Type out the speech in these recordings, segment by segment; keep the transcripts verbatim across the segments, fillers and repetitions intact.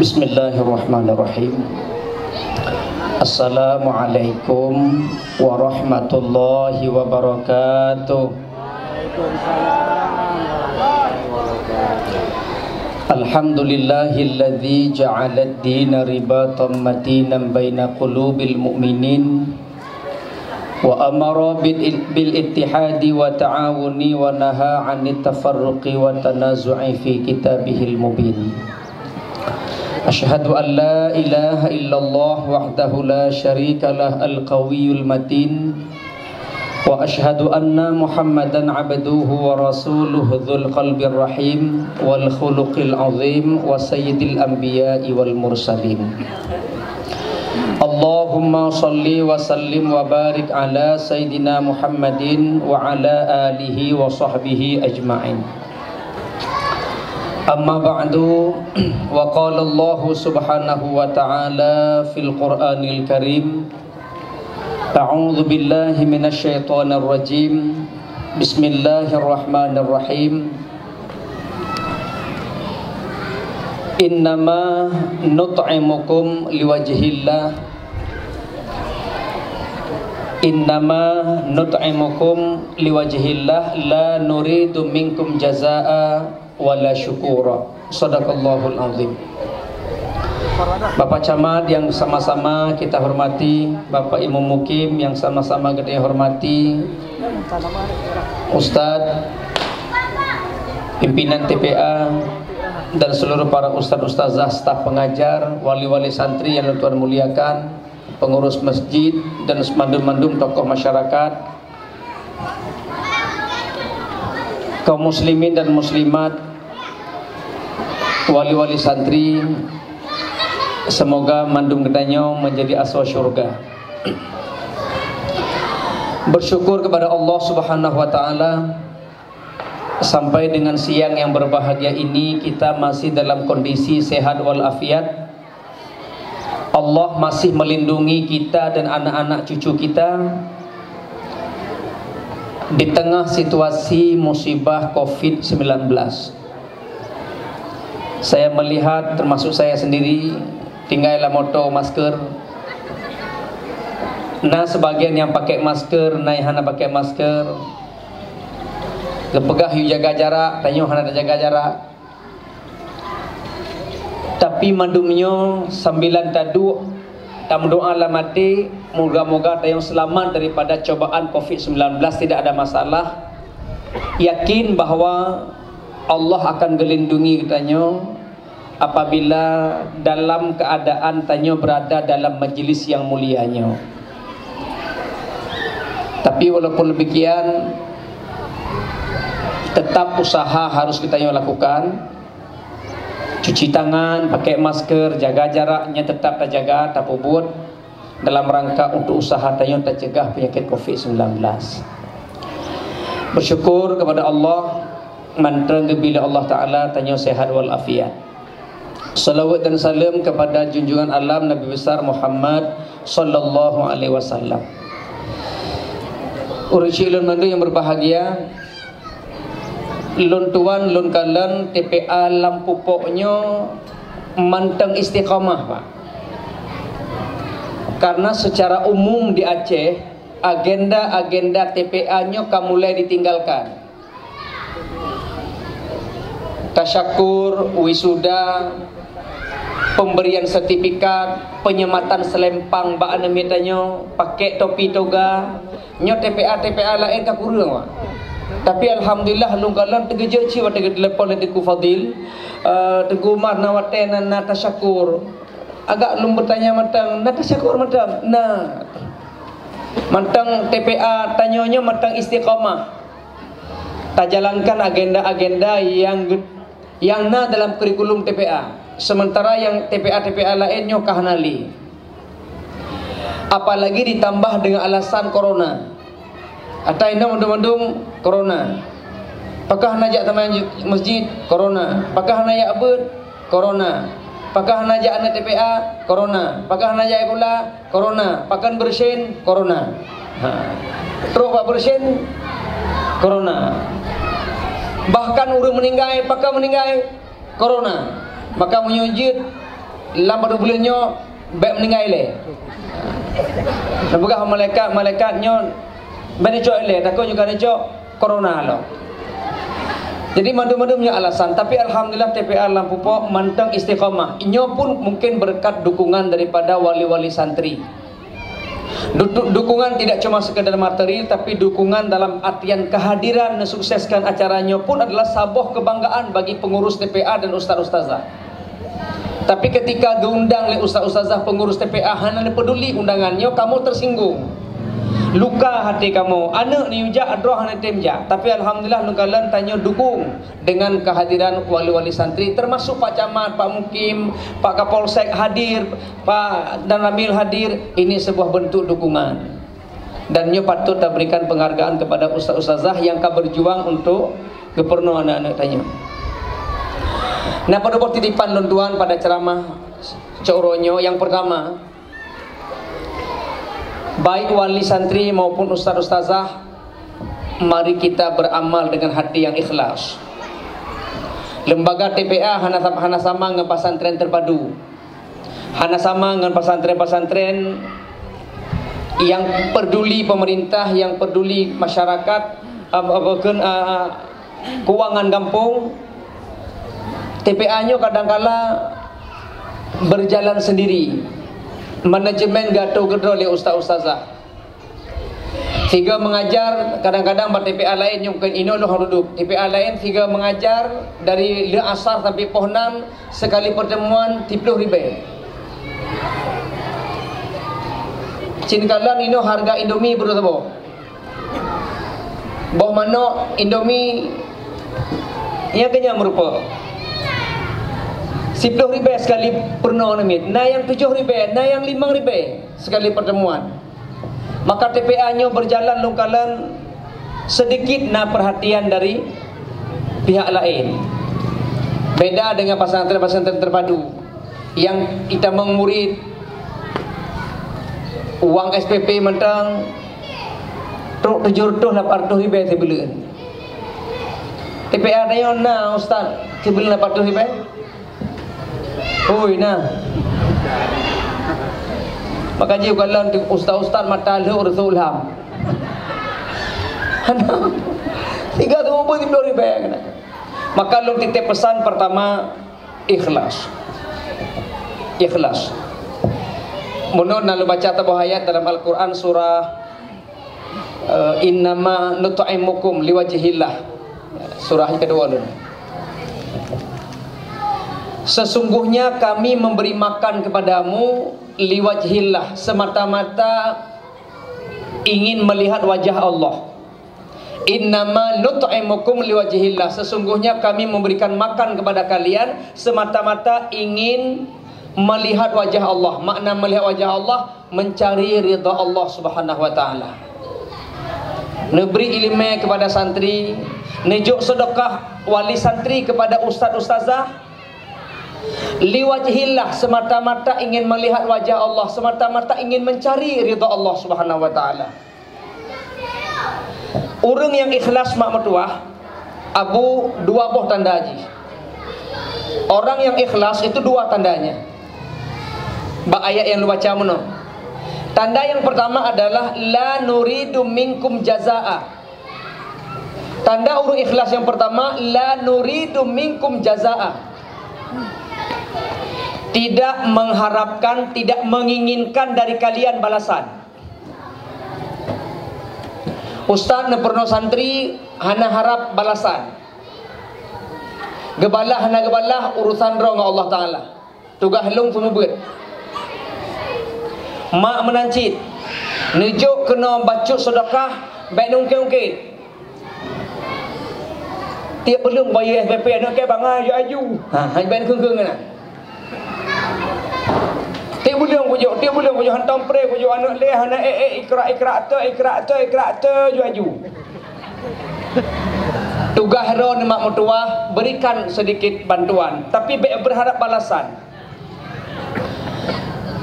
Bismillahirrahmanirrahim. Assalamualaikum warahmatullahi wabarakatuh. Alhamdulillahilladzi ja'alad dina ribatan matinan baina qulubil mu'minin. Wa amara bil, bil ittihadi wa ta'awuni wa naha 'anit tafarruqi wa tanazu'i fi kitabihil mubin. Asyhadu an la ilaha illallah wahdahu la syarika lah al-qawiyyul matin. Wa asyhadu anna Muhammadan abduhu wa rasuluh dzul qalbir rahim wal khuluqil azim wa sayyidil anbiya'i wal mursalin. Allahumma shalli wa sallim wa barik ala sayyidina Muhammadin wa ala alihi wa sahbihi ajma'in. Amma ba'du, wa qala Allahu subhanahu wa ta'ala fil Qur'anil Karim, a'udzu billahi minasy syaithanir rajim. Bismillahirrahmanirrahim. Innama nut'imukum liwajhillah. Innama nut'imukum liwajhillah la nuridu minkum jazaa wala syukura. Sadaqallahul azim. Bapak Camat yang sama-sama kita hormati, Bapak Imum Mukim yang sama-sama kita hormati, Ustadz, pimpinan T P A, dan seluruh para ustadz ustazah, staf pengajar, wali-wali santri yang Tuhan muliakan, pengurus masjid, dan mandum-mandum tokoh masyarakat, kaum muslimin dan muslimat, wali-wali santri, semoga mandum geutanyoe menjadi asoe syurga. Bersyukur kepada Allah Subhanahu wa Ta'ala, sampai dengan siang yang berbahagia ini, kita masih dalam kondisi sehat walafiat. Allah masih melindungi kita dan anak-anak cucu kita di tengah situasi musibah covid sembilan belas. Saya melihat, termasuk saya sendiri, tinggai lam moto masker. Na sebagian nyang pakai masker, na nyang hana pakai masker. Geupeugah yue jaga jarak, tanyoe hana tajaga jarak. Tapi mandum nyoe sambilan taduek, tameudoa lam até, moga-moga tanyoe seulamat daripada cobaan covid sembilan belas, tidak ada masalah. Yakin bahwa Allah akan geulindungi geutanyoe apabila dalam keadaan tanyoe berada dalam majlis yang mulia nyoe. Tapi walaupun demikian, tetap usaha harus geutanyoe lakukan. Cuci tangan, pakai masker, jaga jarak nyan tetap tajaga, tapeubuet dalam rangka untuk usaha tanyoe tacegah penyakit covid sembilan belas. Bersyukur kepada Allah, mantong geubri lé Allah Taala tanyoe sehat walafiat. Salawat dan salam kepada junjungan alam Nabi besar Muhammad sallallahu alaihi wasallam. Ureuëng syik lôn mandum yang berbahagia, lôn tuan, lôn kalon T P A lam pupok nyoe mantong istiqamah, Pak. Karena secara umum di Aceh, agenda-agenda T P A nyoe ka mulai ditinggalkan. Tasyakur, wisuda, pemberian sertifikat, penyematan selempang bak aneuk miet tanyoe, pakai topi toga, nyoe T P A-T P A laén ka kureueng, Wak. Tapi alhamdulillah, lôn kalon teugeujok cit watée geutelepon lé Teungku Fadil, eh, Teungku Umar na watée na, na tasyakur. Agak lôn beutanya mantong, na tasyakur mantong? Na. Mantong T P A tanyoe nyoe mantong istiqamah. Tajalankan agenda-agenda yang ge-, yang na dalam kurikulum T P A. Sementara yang T P A-T P A laén nyoe ka hana lé. Apalagi ditambah dengan alasan corona. Ata inoe mandum-mandum corona. Pakon hana jak teuma masjid? Corona. Pakon hana jak beuet? Corona. Pakon hana jak aneuk T P A? Corona. Pakon hana jak sikula? Corona. Pakon beureusin? Corona. Ha. Trok bak beureusin? Corona. Bahkan ureuëng meuninggai, pakon meuninggai? Corona. Maka meunyoe jeuet Lam padum buleuen nyoe bèk meuninggai lé. Neupeugah malaikat, malaikat nyoe bèk neucok lé, takot nyoe ka neucok corona lom. Jadi mandum-mandum nyoe alasan, tapi alhamdulillah T P A lam pupok mantong istiqomah. Nyoe pun mungkin berkat dukungan daripada wali-wali santri. Du-, dukungan tidak cuma sekedar materi, tapi dukungan dalam artian kehadiran mensukseskan acara nyoe pun adalah saboh kebanggaan bagi pengurus T P A dan ustaz-ustazah. Tapi ketika geundang lé ustaz-ustazah pengurus T P A hana neupeduli undangan nyoe, kamoe tersinggung. Luka hati kamoe, aneuk neuyue jak, droe hana tem jak. Tapi alhamdulillah lôn kalon tanyoe dukung dengan kehadiran wali-wali santri, termasuk Pak Camat, Pak Mukim, Pak Kapolsek hadir, Pak Danramil hadir. Ini sebuah bentuk dukungan. Dan nyoe patut taberikan penghargaan kepada ustaz-ustazah yang ka berjuang untuk geupurunoe aneuk-aneuk tanyoe. Nah, padum boh titipan lôn tuan pada ceramah cok uroe nyoe. Yang pertama, baik wali santri maupun ustaz-ustazah, mari kita beramal dengan hati yang ikhlas. Lembaga T P A hana sam-, hana sama ngon pesantren terpadu. Hana sama ngon pesantren-pesantren yang peduli pemerintah, yang peduli masyarakat, apa, apa, keun-, ah, keuangan gampông. T P A nyoe kadangkala berjalan sendiri. Manajemen geuatô keudroe lé ustaz-ustazah. Sigoe mengajar, kadang-kadang bak T P A laén nyoe bukan inoe lôn duek. T P A laén sigoe mengajar dari le asar sampai poh enam, sekali pertemuan tiga puluh ribu. Cin kalon inoe harga Indomie baru saboh. Boh manok Indomie, nyang kenyang meureumpok. Tiga puluh ribu sekali peurunoe namiet. Na nyang tujoh ribu, na nyang limong ribu sekali pertemuan. Maka T P A nyoe berjalan lôn kalon sedikit na perhatian dari pihak laén. Beda dengan pesantren-pesantren terpadu yang itamong murid, uang S P P mantong trok tujoh reutôh lapan reutôh ribu sibuleuen. T P A tanyoe na ustaz sibuleuen lapan reutôh ribu? Ui, nah. Maka jih kalon ustaz-ustaz mata lhok Rasul Ilham. Tiga tu pun tiga ribu kena. Maka lôn titip pesan pertama, ikhlas. Ikhlas. Meunurot na lôn baca saboh ayat dalam Al-Quran surah Eh, "Innama nut'imukum liwajhillah." Surah yang kedua dulu. "Sesungguhnya kami memberi makan kepadamu liwajhillah, semata-mata ingin melihat wajah Allah." "Innama nut'imukum liwajhillah." Sesungguhnya kami memberikan makan kepada kalian semata-mata ingin melihat wajah Allah. Makna melihat wajah Allah, mencari ridha Allah Subhanahu wa Taala. Neubri ileumèe kepada santri, neujok sedekah wali santri kepada ustaz-ustazah, liwajhillah, semata-mata ingin melihat wajah Allah, semata-mata ingin mencari ridha Allah Subhanahu wa Taala. Ureuëng nyang ikhlas mak meutuwah, abu dua boh tanda jih. Orang yang ikhlas itu dua tandanya. Bak ayat yang lu baca meunoe. Tanda yang pertama adalah la nuridu minkum jazaa. Tanda ureuëng ikhlas yang pertama, la nuridu minkum jazaa. Tidak mengharapkan, tidak menginginkan dari kalian balasan. Ustaz neupeurunoe santri hana harap balasan. Geubalah hana geubalah urusan droe ngon Allah Taala. Tugaih lôn seumeubeuet. Mak meunan cit, neujok keunoe bacut seudeukah, bék neungkét-ungkét. Tiep buleuen bayeue S P P aneuk kèe bangai aju-aju. Ha, han bék neukheun-kheun keunan. Tiep buleuen kujok, tiep buleuen kujok, hantom pré kujok aneuk lé, hana ék-ék, ikrak-ikrak teu, ikrak teu, ikrak teu, aju-aju. Tugaih droe nibak meutuwah, berikan sedikit bantuan, tapi bék berharap balasan.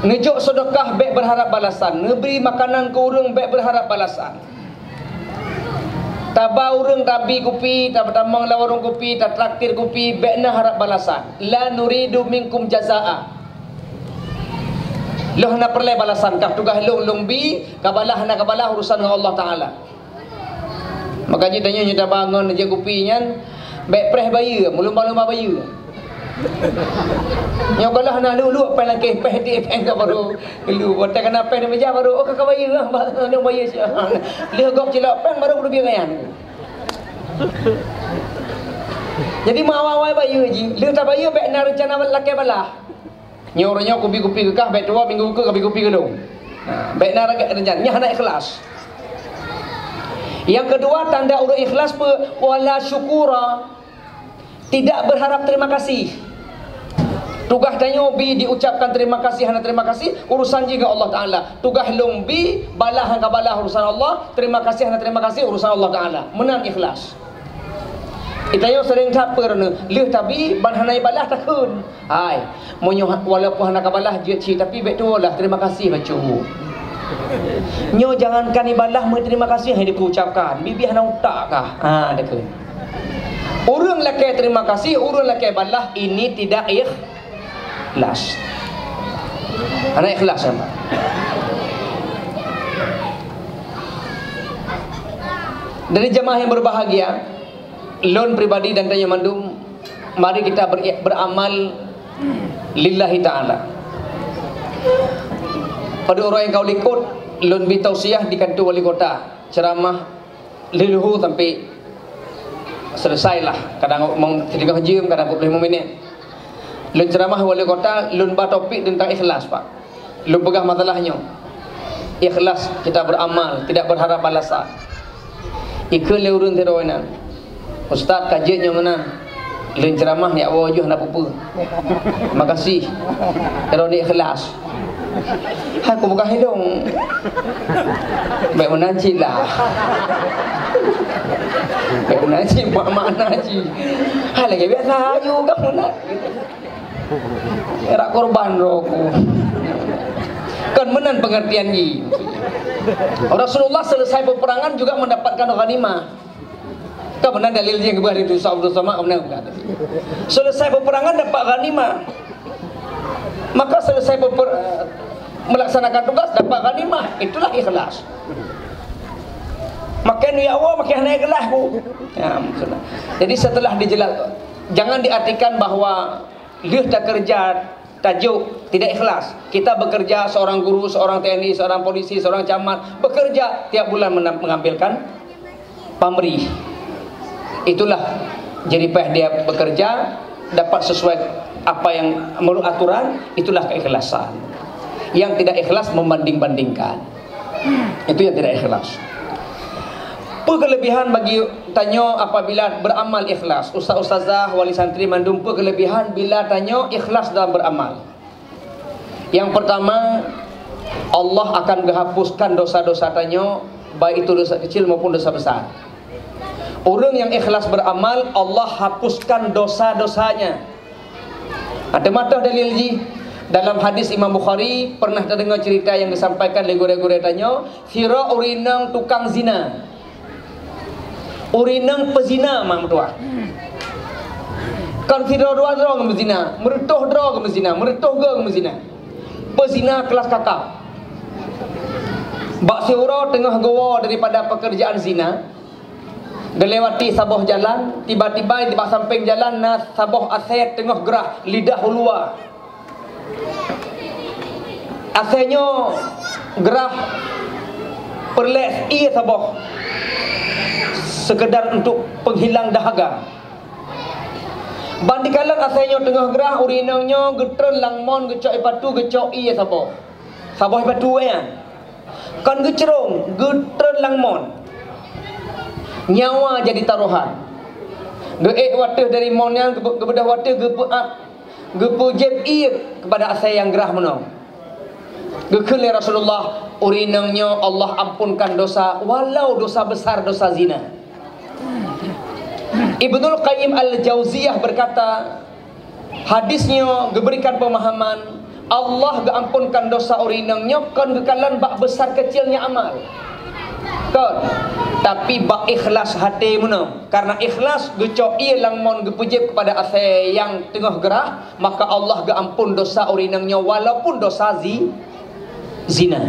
Neujok seudeukah bék berharap balasan, neubri makanan keu ureuëng bék berharap balasan. Taba ureuëng tabi kupi, tatamong lam warong kupi, tatraktir kupi, bék na harap balasan. La nuridu minkum jazaa. Lôn hana peureulée balasan kah, tugaih lôn, lôn bi, ka balaih hana ka balaih urusan ngon Allah Taala. Maka jih tanyoe nyoe taba ngon jeuet kupi nyan, bék preh bayeue, meulumba-lumba bayeue. Nyoe kalau hana lu-lu péng lakée, péng di péng ka baru lu. Watée kana péng di meja baru, oh ka bayeue ah, ba lôn bayeue siat. Lheueh gob cilok péng baru kudubi nyan. Jadi meuawai-awai bayeue jih, lheueh tabayeue bék na reuncana lakée balaih. Nyoe uroe nyoe kubi-kubi keu kah, bék tuwoe minggu keu kubi-kubi keu lôn. Nah, bék na reuncana, nyan hana ikhlas. Yang kedua, tanda ureuëng ikhlas peue? Wala syukura. Tidak berharap terima kasih. Tugaih tanyoe bi diucapkan terima kasih, hana terima kasih, urusan jih ngon Allah Taala. Tugaih lôn bi, balaih hana ka balaih urusan Allah, terima kasih hana terima kasih urusan Allah Taala. Meunan ikhlas. Itanyoe seuréng that peue droeneueh, lheueh tabi ban hana balaih takheun. Hai, meunyoe ha-, walaupun hana ka balaih jeuet cit, tapi bék tuwoe lah terima kasih bacut. Nyoe jangankan ibalah meuterima kasih hai dikucapkan, bibi hana utak kah? Ha, takheun. Ureuëng lakée terima kasih, ureuëng lakée balaih, ini tidak ikhlas. Hana ikhlas, ya, Pak. Dari jamaah yang berbahagia, lôn pribadi dan tanyoe mandum, mari kita ber-, beramal lillahi ta'ala. Pada uroe nyang ka u likot, lôn bi tausiah di kantor wali kota, ceramah lheuh luhô sampai selesai lah. Kadang mong siteungoh jeuem, kadang peuet ploh limong minit. Lôn ceramah wali kota, lôn ba topik teuntang ikhlas, Pak. Lôn peugah masalah nyoe. Ikhlas kita beramal, tidak berharap balasan. Ikheun lé ureuëng sidroe nan, "Ustaz, ka jeuet nyoe meunan. Lôn ceramah jak woe jih hana peue-peue. Makasih. Droeneueh ikhlas." Hai kupeugah ilong. Bék meunan cit lah. Bék meunan cit, mak makna cit. Hai lagée biasa aju ka meunan. Erak korban roh ku. Kan meunan pengertian jih. Rasulullah selesai peperangan juga mendapatkan ghanimah. Kan meunan dalil jih yang keubah dari Yusuf Abdul Samad, meunan bukan? Selesai peperangan dapat ghanimah. Maka selesai peper-, melaksanakan tugas dapat ghanimah. Itulah ikhlas. Makin ya Allah, makin hana ikhlas ku. Ya, maksudnya. Jadi setelah dijelas, jangan diartikan bahwa lheueh takeureuja tajok tidak ikhlas. Kita bekerja, seorang guru, seorang T N I, seorang polisi, seorang camat, bekerja tiap bulan mena-, mengambilkan pamrih. Itulah jeripaya dia bekerja, dapat sesuai apa yang menurut aturan, itulah keikhlasan. Yang tidak ikhlas membanding-bandingkan. Itu yang tidak ikhlas. Peue kelebihan bagi tanyoe apabila beramal ikhlas? Ustaz-ustazah, wali santri mandum, peue kelebihan bila tanyoe ikhlas dalam beramal? Yang pertama, Allah akan geuhapuskan dosa-dosa tanyoe, baik itu dosa kecil maupun dosa besar. Ureuëng yang ikhlas beramal, Allah hapuskan dosa-dosanya. Ada mata dalil jih dalam hadis Imam Bukhari, pernah terdengar cerita yang disampaikan oleh gurée-gurée tanyoe, sidroe ureuëng inong tukang zina. Ureuëng inong peuzina mak meutuah. Kon sidroe dua droe geumeuzina, meureutoh droe geumeuzina, meureutoh goe geumeuzina. Peuzina kelas kakap. Bak siuroe teungoh geuwoe daripada pekerjaan zina, geulewati saboh jalan, tiba-tiba di bak sampéng jalan na saboh asée teungoh grah lidah u luwa. Asée nyoe grah peureulée ié saboh, sekedar untuk penghilang dahaga. Ban dikalon asée nyoe teungoh grah, ureuëng inong nyoe geutreun lam mon, geucok ipatu, geucok ié saboh. Saboh ipatu nyan. Kon geucrong, geutreun lam mon. Nyawa jadi tarohan. Geuék wateueh dari mon nyan, geubeudôh wateueh, geupeuap, geupeujép ié kepada asée nyang grah meunoe. Geukheun lé Rasulullah, ureuëng inong nyoe Allah ampunkan dosa, walau dosa besar, dosa zina. Ibnul Qayyim Al-Jauziyah berkata, hadis nyoe geuberikan pemahaman, Allah geuampunkan dosa ureuëng inong nyoe kon geukalon bak besar kecilnya amal. Kon, tapi bak ikhlas hati meunoe. Karena ikhlas geucok ié lam mon geupeujép kepada asée nyang teungoh grah, maka Allah geuampun dosa ureuëng inong nyoe walaupun dosa zi-, zina.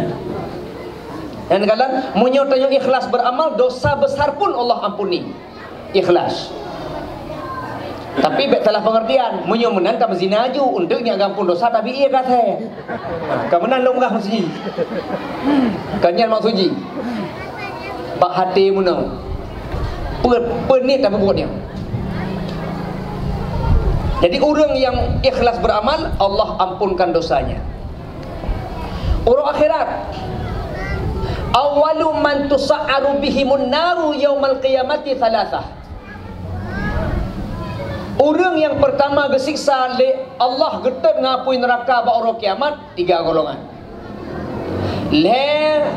Dan kadang, meunyoe tanyoe ikhlas beramal, dosa besar pun Allah ampuni. Ikhlas. Tapi bèk salah pengertian. Meunyoe meunan tameuzina aju, untuk nyak gampông dosa, tapi ié ka thèe. Ka meunan lôn peugah meusuji. Ka nyan meusuji. Bak até meunan. Pe-, peuniet dan peubuet nyan. Jadi, ureuëng yang ikhlas beramal, Allah ampunkan dosanya. Uroe akhirat. Awwalu man tusa'aru bihimun naru yaumal qiyamati salasah. Ureuëng yang pertama geusiksa lé Allah geutot ngon apui neuraka bak uroe kiamat, tiga golongan. Lhèe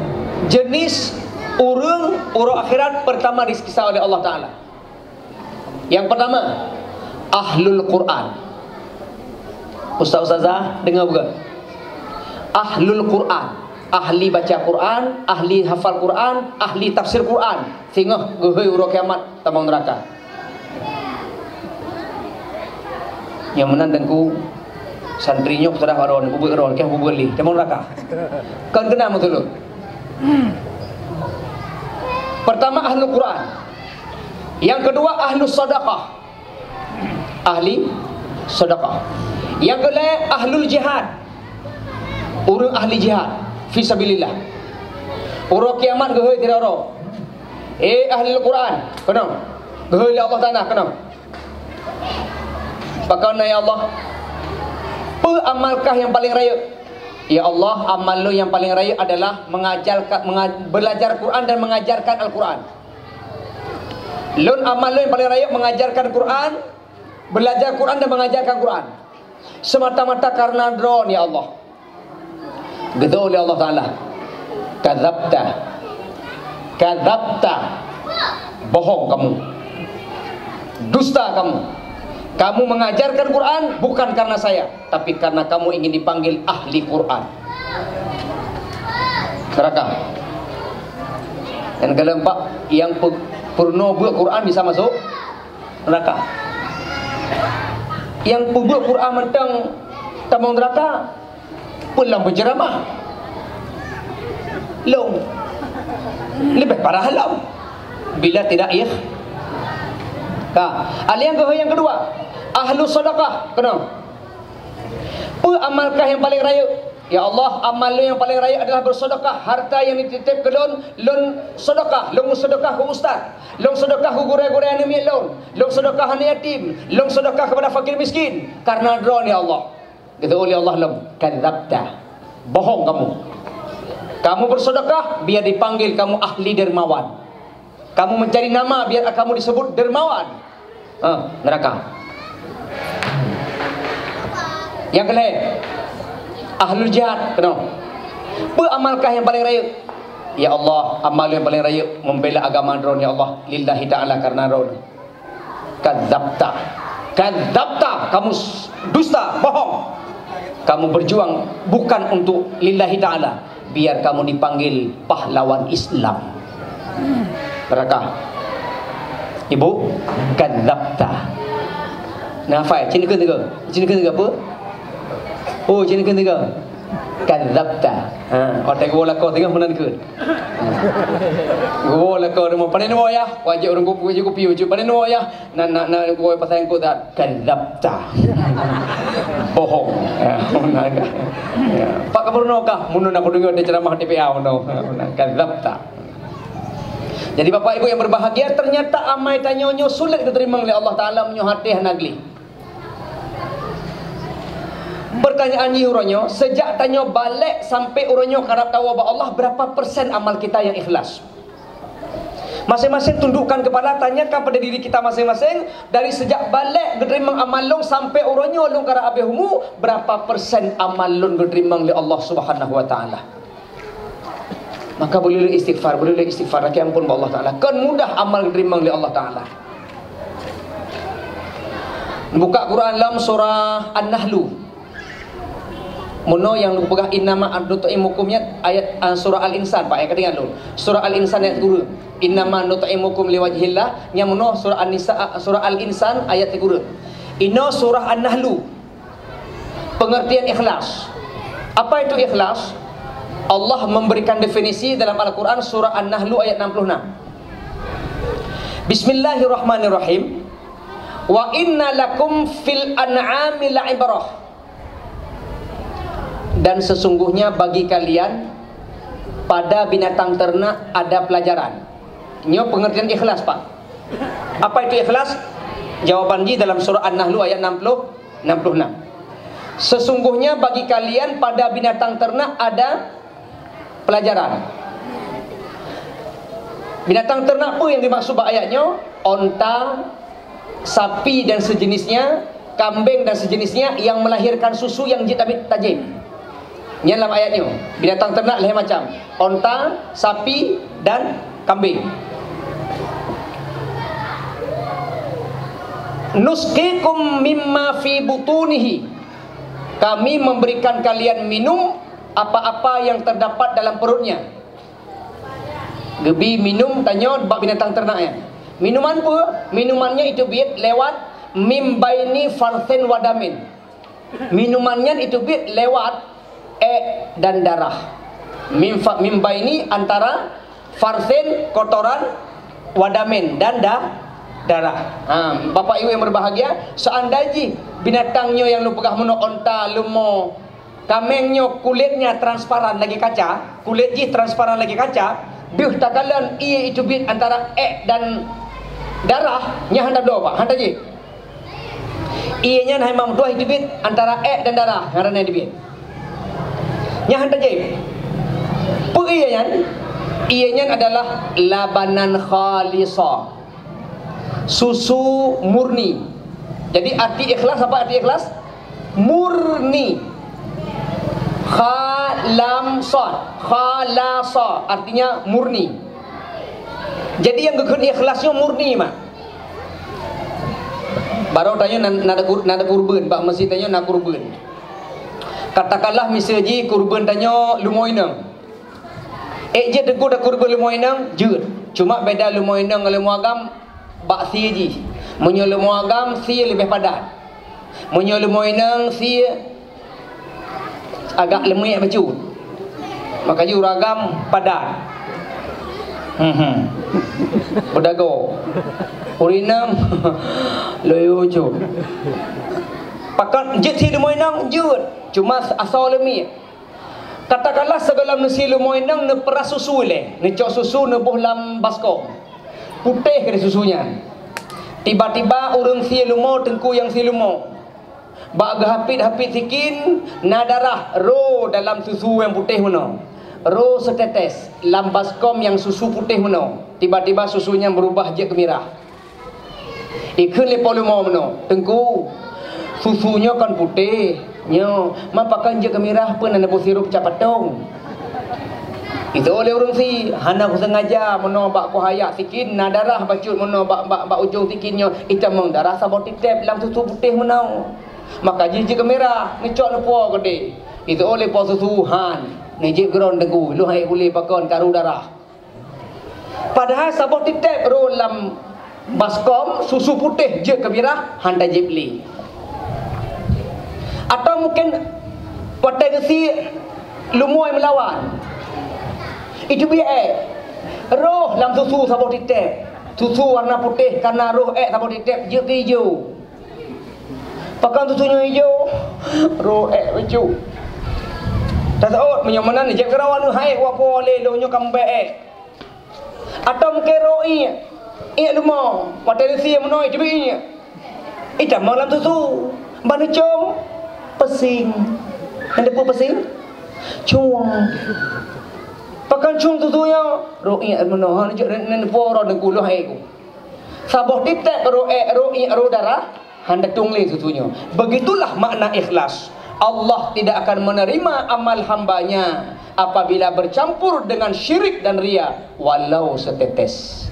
jenis ureuëng uroe akhirat pertama disiksa oleh Allah Taala. Yang pertama, ahlul Quran. Ustaz, ustazah, dengar bukan? Ahlul Quran, ahli baca Quran, ahli hafal Quran, ahli tafsir Quran. Singoh geuhôi uroe kiamat tamong neuraka. Nyang meunan teungku, santri nyoe sudah baron, bubuk ron, keh bubuk lih, tamong neuraka. Kon kena meusulot. Pertama, ahlul Quran. Yang kedua, ahlus sadaqah. Ahli sedekah. Nyang keulhèe, ahlul jihad. Ureuëng ahli jihad fi sabilillah. Uroe kiamat geuhôi sidroe-droe. Eh, ahlul Quran, keunoe. Geuhôi lé Allah Taala, keunoe. Pakon na, ya Allah? Peue amalkah nyang paleng rayeuk? Ya Allah, amal lôn nyang paleng rayeuk adalah mengajarkan, menga-, belajar Quran dan mengajarkan Al-Quran. Lôn amal lôn nyang paleng rayeuk mengajarkan Quran, belajar Quran dan mengajarkan Quran. Semata-mata karena Droe, ya Allah. Geutôh lé Allah Taala, "Kadzabta. Kadzabta. Bohong kamu. Dusta kamu. Kamu mengajarkan Quran bukan karena saya, tapi karena kamu ingin dipanggil ahli Quran." Neuraka. Dan keempat, yang pe-, peurunoe beuet Quran bisa masuk neuraka. Nyang peubeuet Quran mantong tamong neuraka, peue lom peuceuramah? Lom. Leubeh parah lom. Bila tidak ikh-, ka. Ahli nyang keu-, nyang keudua, ahlu sedekah, keunoe. Peue amalkah nyang paleng rayeuk? Ya Allah, amal lôn nyang paleng rayeuk adalah bersedekah. Harta nyang jititép keu lôn, lôn sedekah. Lôn sedekah keu ustaz. Lôn sedekah keu gurèe-gurèe aneuk miet lôn. Lôn sedekah aneuk yatim. Lôn sedekah kepada fakir miskin. Karena Droe, ya Allah. Geutôh lé Allah lom, "Kadzabta. Bohong kamu. Kamu bersedekah, biar dipanggil kamu ahli dermawan." Kamu mencari nama biar kamu disebut dermawan. Ah, neuraka. Nyang keulhèe, ahlul jihad, keunoe. Peue amalkah nyang paleng rayeuk? Ya Allah, amal nyang paleng rayeuk membela agama Droe, ya Allah, lillahi ta'ala, karena Droe. Kadzabta. Kadzabta, kamu s-, dusta, bohong. Kamu berjuang bukan untuk lillahi ta'ala. Biar kamu dipanggil pahlawan Islam. Neuraka. Ibu, kadzabta. Nah, hafai, cit neukheun tiga. Cit neukheun tiga apa? Oh, cit neukheun tiga. Kadzabta. Ha, otak gua lakoe tengah meunan kheun. Gua lakoe deungon, "Pane nyoe ya?" Wajéb ureueng kupi, wajéb kupi, wajéb, "Pane nyoe ya?" Nan, nan, nan, gua pasai eungkôt that. Kadzabta. Bohong. Ya, meunan ka. Ya. Pak Gubernur kah? Meunan aku deungoe di ceramah T P A meunan. Ya, meunan. Kadzabta. Jadi, Bapak Ibu yang berbahagia, ternyata amai tanyoe nyoe sulet geuteurimong lé Allah Taala meunyoe até hana gleh. Pertanyaan jih uroe nyoe, sejak tanyoe balek sampai uroe nyoe karab tawoe bak Allah, berapa persen amal kita yang ikhlas? Masing-masing tundukkan kepala, tanyakan pada diri kita masing-masing, dari sejak balek geuteurimong amal lôn sampai uroe nyoe lôn karab habéh umu, berapa persen amal lôn geuteurimong lé Allah Subhanahu wa Taala? Maka beuleueh istighfar, beuleueh istighfar, lakèe ampôn bak Allah Taala. Kon mudah amal geuteurimong lé Allah Taala. Buka Quran lam surah An-Nahlu. Meunoe nyang geupeugah, "Innama nut'imukum" nyan ayat, ah, surah Al-Insan, Pak, nyang ka teuingat lôn. Surah Al-Insan ayat keureueng. "Innama nut'imukum liwajhillah", nyang meunoe surah An-Nisa, ah, surah Al-Insan ayat keureueng. Inoe surah An-Nahlu. Pengertian ikhlas. Apa itu ikhlas? Allah memberikan definisi dalam Al-Quran, surah An-Nahlu ayat enam puluh enam. Bismillahirrahmanirrahim. "Wa inna lakum fil an'ami la'ibrah." Dan sesungguhnya bagi kalian pada binatang ternak ada pelajaran. Nyoe pengertian ikhlas, Pak. Apa itu ikhlas? Jawaban jih dalam surah An-Nahlu ayat enam puluh, enam puluh enam. Sesungguhnya bagi kalian pada binatang ternak ada pelajaran. Binatang ternak apa yang dimaksud bak ayat nyoe? Onta, sapi dan sejenisnya, kambing dan sejenisnya yang melahirkan susu yang jeuet tajim. Nyan lam ayat nyoe, binatang ternak lhèe macam, onta, sapi, dan kambing. "Nusqikum mimma fi butunihi." Kami memberikan kalian minum apa-apa yang terdapat dalam perutnya. Geubi minum tanyoe bak binatang ternak nyan. Minuman peue? Minuman nyan iteubiet lewat mim baini farsin wa damin. Minuman nyan iteubiet lewat ék dan darah. Mim fa-, mim baini antara farsin, kotoran, wa damin, dan da-, darah. Ha, Bapak Ibu yang berbahagia, seandai jih binatang nyoe nyang lôn peugah meunoe, onta, leumo, kaméng nyoe kulitnya transparan lagèe kaca, kulit jih transparan lagèe kaca, deuh takalon ie iteubiet antara ék dan darah, nyan hana tabloe, Pak, hana tajieb. Ie nyan hai meutuah iteubiet antara ék dan darah, ngaran nyan iteubiet. Nyan hana tajieb. Peue ie nyan? Ie nyan adalah labanan khalisa. Susu murni. Jadi, arti ikhlas, apa arti ikhlas? Murni. Kha lam sad. Khalasa, artinya murni. Jadi, nyang geukheun ikhlas nyoe murni, mak. Baroe tanyoe na, na, na kurban, bak meuseujid tanyoe na kurban. Katakanlah, miseujid kurban tanyoe leumo inong. Ék jeuet teungku takurban leumo inong? Jeuet. Cuma beda leumo inong ngon leumo agam bak sie jih. Meunyoe leumo agam, sie leubeh padat. Meunyoe leumo inong, sie agak leumiek bacut. Maka jih ureueng agam padat. Hmm. Beudagoe. Ureueng inong, loyo cut. Pakon jeuet sie leumo inong? Jeuet. Cuma asoe leumiek. Katakanlah sigohlom neusie leumo inong, neuperas susu ilèe, neucok susu neuboh lam baskom. Putéh keudéh susu nyan. Tiba-tiba ureueng sie leumo, teungku nyang sie leumo. Bak geuhapit-hapit sikin, na darah, ro dalam susu nyang putéh meunoe. Ro seuteutes lam baskom nyang susu putéh meunoe. Tiba-tiba susu nyan beurubah jeuet keu mirah. Ikheun lé po leumo meunoe, "Teungku, susu nyoe kon putéh. Nyoe, ma pakon jeuet keu mirah, peue na neuboh sirup cap patong?" Itu lé ureueng sie, "Hana kusengaja, meunoe bak kuhayak sikin na darah bacut meunoe bak, bak, bak ujong sikin nyoe, itamong darah saboh titép lam susu putéh meunoe. Maka jih jeuet keu mirah, neucok neupuwoe keudéh." Itu lé po susu, "Han, neujieb keu droen Teungku, lôn han ék ulèe pakon karu darah." Padahai saboh titép ro lam baskom, susu putéh jeuet keu mirah, han tajieb lé. Atau mungken watèe geusie leumo meulawan. Iteubiet ék. Roh lam susu saboh titép. Susu warna putéh, kana roh ék saboh titép jeuet keu ijo. Pakon susu nyoe ijo? Roh ék bacut. Taseuôt, meunyoe meunan, jieb keu droen, "Hai, wapo lé, lôn nyoe ka mubèk ék." Atau mungken roh iék, iék leumo, watèe neusie meunoe, iteubiet iék. Itamong lam susu, ban neucom, pesing. Nyan peue pesing? Cueng. Pakon cueng susu nyoe? Roh iék meunoe, ha, neujok, ne, ne, neupo droen Teungku, lôn han ék. Saboh titép roh ék, roh iék, roh darah, han tatueng lé susu nyoe. Begitulah makna ikhlas. Allah tidak akan menerima amal hamba-Nya apabila bercampur dengan syirik dan ria, walau setetes.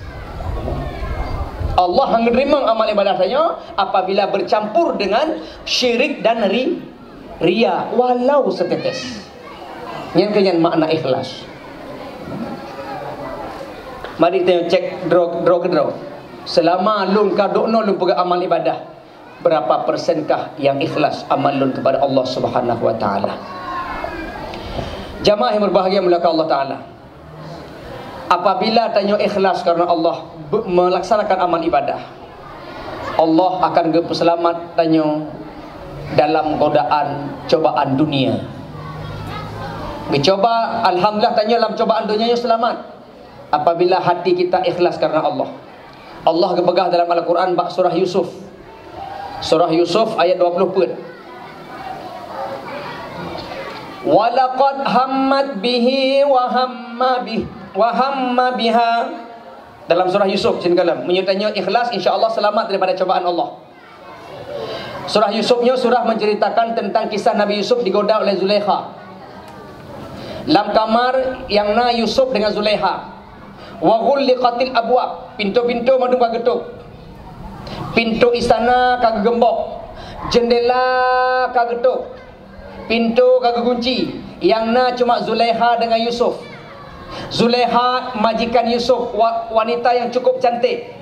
Allah hana teurimong amal ibadah tanyoe apabila bercampur dengan syirik dan ri-, ria, walau setetes. Nyan keuh nyan makna ikhlas. Mari tanyoe cek droe, droe keudroe. Seulama lôn ka duek noe lôn peugah amal ibadah, berapa persenkah yang ikhlas amal lôn kepada Allah Subhanahu wa Taala? Jamaah yang berbahagia, muliakan Allah Ta'ala. Apabila tanyoe ikhlas karena Allah, be-, melaksanakan amal ibadah, Allah akan geupeuselamat tanyoe dalam godaan cobaan dunia. Geucoba, alhamdulillah, tanyoe lam cobaan dunia nyoe selamat. Apabila hati kita ikhlas karena Allah. Allah geupeugah dalam Al-Quran bak surah Yusuf. Surah Yusuf ayat dua puluh peuet. "Walaqad hammat bihi wa hamma bih-, wa hamma biha." Dalam surah Yusuf, sini kalam. Meunyoe tanyoe ikhlas, insya Allah selamat daripada cobaan Allah. Surah Yusuf nyoe surah menceritakan tentang kisah Nabi Yusuf digoda oleh Zulaikha. Lam kamar nyang na Yusuf dengan Zulaikha. "Wa ghulliqatil abwab," pintoe-pintoe mandum ka geutôp. Pintoe istana ka geugeumbok, jeundela ka geutôp, pintoe ka geugunci. Nyang na cuma Zulaikha dengan Yusuf. Zulaikha majikan Yusuf, wa-, wanita yang cukup cantik.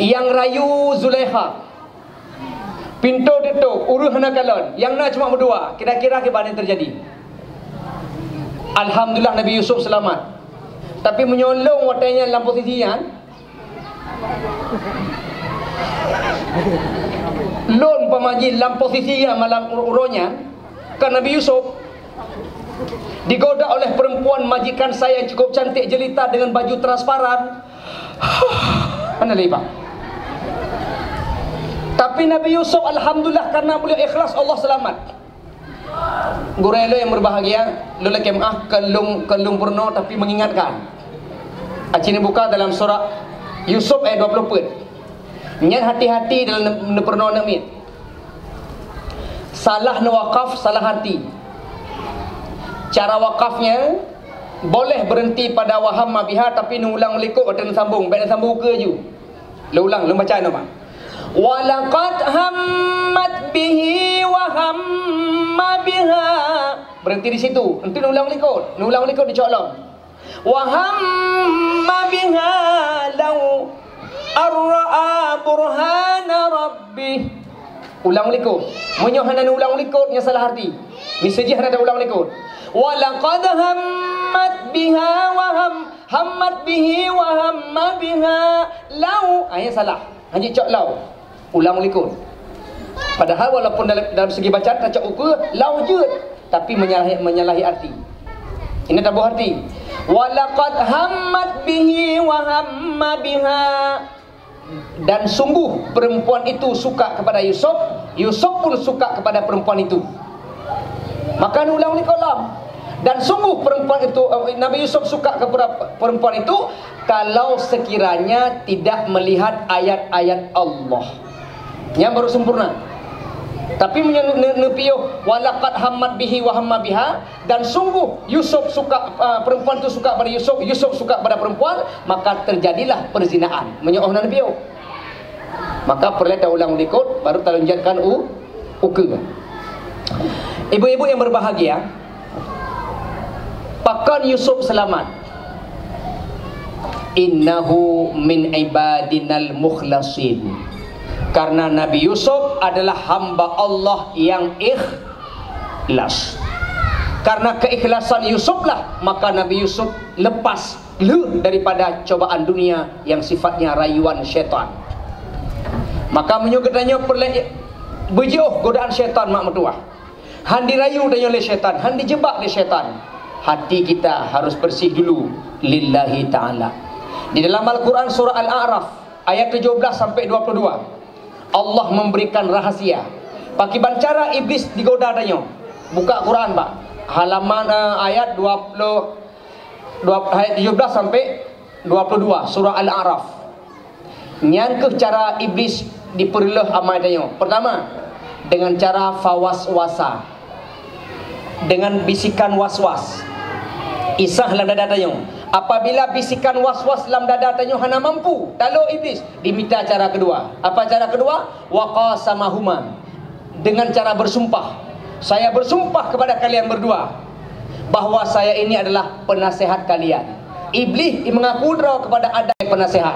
Nyang rayu Zulaikha. Pintoe teutôp, ureuëng hana kalon. Nyang na cuma meudua. Kira-kira kiban nyang teujadi? Alhamdulillah, Nabi Yusuf seulamat. Tapi meunyoe lôn watée nyan lam posisi nyan, lôn pamaji lam posisi nyan malam uroe nyan, kan Nabi Yusuf digoda oleh perempuan majikan saya yang cukup cantik jelita dengan baju transparan. Mana lé, Pak? Tapi Nabi Yusuf, alhamdulillah, karena beliau ikhlas, Allah selamat. Gurée lôn yang berbahagia, lôn lakée meu'ah, keu lôn, keu lôn peurunoe, tapi mengingatkan. Aci neubuka dalam surah Yusuf ayat dua puluh peuet. Nyan hati-hati dalam ne-, neupeurunoe aneuk miet. Salah neuwakaf, salah arti. Cara wakafnya boleh berhenti pada wa hamma biha, tapi neuulang likot atau neusambung, baik neusambung ke ju. Lôn ulang, lôn baca nama. "Walaqad hammat bihi wa hamma biha." Berhenti di situ. Nanti neuulang likot. Neuulang likot dicok lom. "Wa hamma biha lau arra'a burhana rabbih." Ulang likot. Meunyoe hana neuulang likot, nyan salah arti. Miseujih hana taulang likot. "Wa laqad hammat biha wa ham-, hammat bihi wa hamma biha lau." Ah, nyan salah. Hana jicok lau. Ulang likot. Padahal walaupun dalam, dalam segi bacaan tacok ukeue, lau jeuet, tapi menyalahi, menyalahi arti. Ini taboh arti. "Wa laqad hammat bihi wa hamma biha." Dan sungguh perempuan itu suka kepada Yusuf, Yusuf pun suka kepada perempuan itu. Maka neuulang likot lom. Dan sungguh perempuan itu, eh, Nabi Yusuf suka kepada perempuan itu kalau sekiranya tidak melihat ayat-ayat Allah. Nyan baru sempurna. Tapi meunyoe ne-, ne-, neupiôh, "Wa laqad hammat bihi wa hamma biha," dan sungguh Yusuf suka, eh, perempuan itu suka pada Yusuf, Yusuf suka pada perempuan, maka terjadilah perzinaan. Meunyoe oh na neupiôh. Maka peureulée taulang likot, baru talonjakkan u-, ukeue. Ibu-ibu yang berbahagia, pakon Yusuf selamat? "Innahu min ibadinal mukhlasin." Karena Nabi Yusuf adalah hamba Allah yang ikhlas. Karena keikhlasan Yusuflah, maka Nabi Yusuf lepas lheueh daripada cobaan dunia yang sifatnya rayuan syaitan. Maka meunyoe geutanyoe peureulée beujiôh godaan syaitan mak meutuwah, han dirayu tanyoe lé syaitan, han dijebak lé syaitan, hati kita harus bersih dulu lillahi ta'ala. Di dalam Al-Quran surah Al-A'raf ayat tujuh belas sampai dua puluh dua, Allah memberikan rahasia. Pakiban cara Iblis digoda tanyoe. Buka Quran, Pak. Halaman, eh, ayat dua puluh, dua, ayat tujuh belas sampai dua puluh dua, surah Al-A'raf. Nyan keuh cara Iblis dipeureuloh amai tanyoe. Pertama, dengan cara fawaswasa. Dengan bisikan waswas. Isah lam dada tanyoe. Apabila bisikan waswas lam dada tanyoe hana mampu, talo Iblis, dimita cara kedua. Apa cara kedua? Wa qasamahuma. Dengan cara bersumpah. "Saya bersumpah kepada kalian berdua bahwa saya ini adalah penasehat kalian." Iblis mengaku droe kepada Adam penasehat.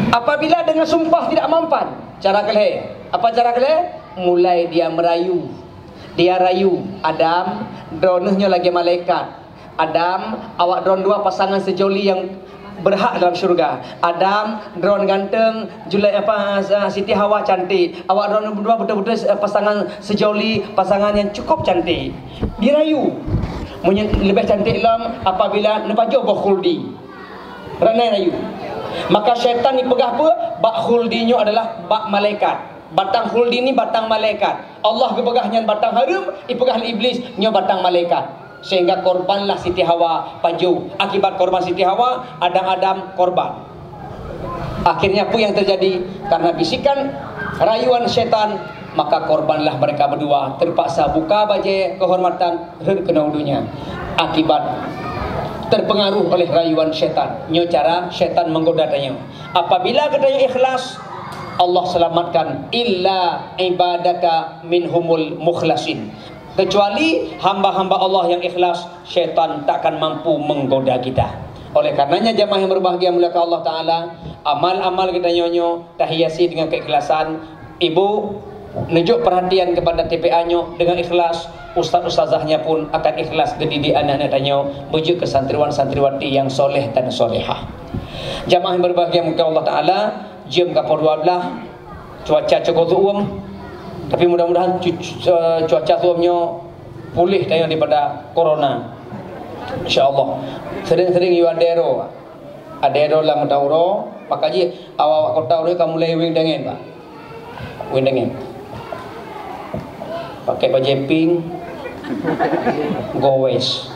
Apabila dengan sumpah tidak mampan, cara kelhée. Apa cara kelhée? Mulai dia merayu. Dia rayu, "Adam, droeneuh nyoe lagée malaikat. Adam, awak droen dua pasangan seujoli nyang berhak dalam syurga. Adam, droen ganteng, Julai apa, Siti Hawa cantik. Awak droen dua beutôi-beutôi, eh, pasangan seujoli, pasangan nyang cukup cantik." Dirayu. Meunyoe leubeh cantik lom apabila neupajoh boh khuldi. Ranai rayu. Maka syaitan ipeugah peue? Bak khuldi nyoe adalah bak malaikat. Batang khuldi ni batang malaikat. Allah geupeugah nyan batang hareuem, ipeugah lé Iblis nyoe batang malaikat. Sehingga korbanlah Siti Hawa pajoh. Akibat korban Siti Hawa, Adam-Adam korban. Akhirnya apa yang terjadi? Karena bisikan rayuan syaitan, maka korbanlah mereka berdua. Terpaksa buka bajée kehormatan, rhot keunoe donya. Akibat terpengaruh oleh rayuan syaitan. Nyoe cara syaitan menggoda tanyoe. Apabila geutanyoe ikhlas, Allah selamatkan, "Illa ibadaka minhumul mukhlasin." Kecuali hamba-hamba Allah yang ikhlas, syaitan takkan mampu menggoda kita. Oleh karenanya, jamaah yang berbahagia, muliakan Allah Ta'ala, amal-amal kita nyoe tahiasi dengan keikhlasan. Ibu, neujok perhatian kepada T P A nyoe dengan ikhlas, ustaz-ustazahnya pun akan ikhlas geudidik anak-anak tanyoe, beujeuet keu santriwan-santriwati yang soleh dan solehah. Jamaah yang berbahagia, muliakan Allah Ta'ala, jeuem ka poh dua belas, cuaca cukôp su'um. Tapi mudah-mudahan cu-, cu-, eh, cuaca su'um nyoe puléh tanyoe daripada corona. Insya Allah. Sering-sering yue adèe droe. Adèe droe lam kota uroe, maka jih awak-awak kota uroe ka mulai wéng dangen, Pak. Wéng dangen. Pakai bajèe pink, gowes.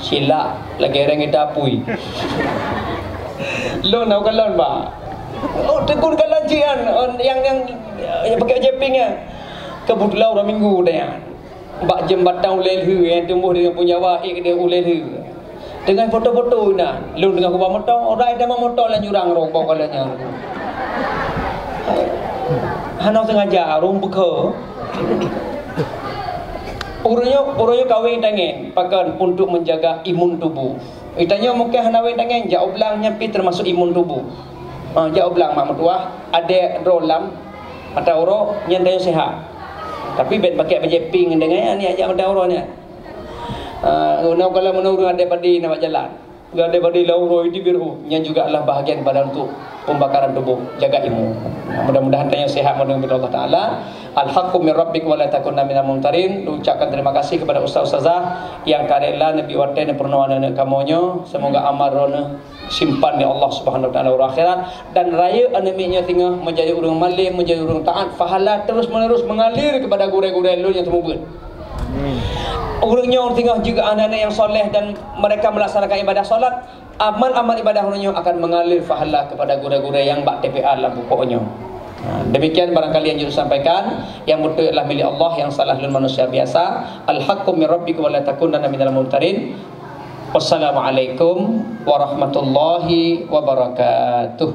Silak lagèe rèng ita apui. Lôn na kalon, Pak. Oh, teukun kalon cit nyan, oh, nyang, nyang, nyang pakai bajèe pink nyan. Keubeutulan uroe Minggu nyan. Bak jeuem batang ulèe lheueh nyang tumbôh di kampung Jawa, ék di ulèe lheueh. Teungoh foto-foto na, lôn teungoh kuba moto, uroe tamong moto lam jurang rôh bak kalon nyan. Hana sengaja, rôh beukeu. Ureueng nyoe, ureueng nyoe kawin tangen, pakon untuk menjaga imun tubuh. Geutanyoe mungken hana wéng tangen, jak u blang nyan pih termasuk imun tubuh. Ha, jak u blang mak meutuah, adèe droe lam mata uroe nyan tanyoe sehat. Tapi bèk pakai bajèe pink ngon dangai nyan jak mata uroe nyan. Ha, na kalau meunoe ureueng adèe padé na bak jalan. Adèe padé lam uroe itu biru, nyan juga adalah bahagian pada untuk pembakaran tubuh, jaga imun. Mudah-mudahan tanyoe sehat meunurot Allah Taala. Al-haqqu min rabbik wa la takunanna minal mumtarin. Ucapkan terima kasih kepada ustaz-ustazah yang ka rela neubri watèe neupeurunoe aneuk-aneuk kamoe nyoe. Semoga amal droeneuh simpan di Allah Subhanahu Wa Taala uroe akhirat, dan rayeuk aneuk miet nyoe singoh menjadi ureueng malem, menjadi ureueng taat, pahala terus-menerus mengalir kepada gurèe-gurèe lôn nyang seumeubeuet. Ureueng nyoe singoh juga aneuk-aneuk yang soleh dan mereka melaksanakan ibadah salat, amal-amal ibadah ureueng nyoe akan mengalir pahala kepada gurèe-gurèe yang bak T P A lam pokok nyoe. Ha, demikian barangkali yang jeuet sampaikan, yang beutôi adalah milék Allah, yang salah lôn manusia biasa. Al-haqqu min rabbik wa la takunanna minal mumtarin. Wassalamualaikum warahmatullahi wabarakatuh.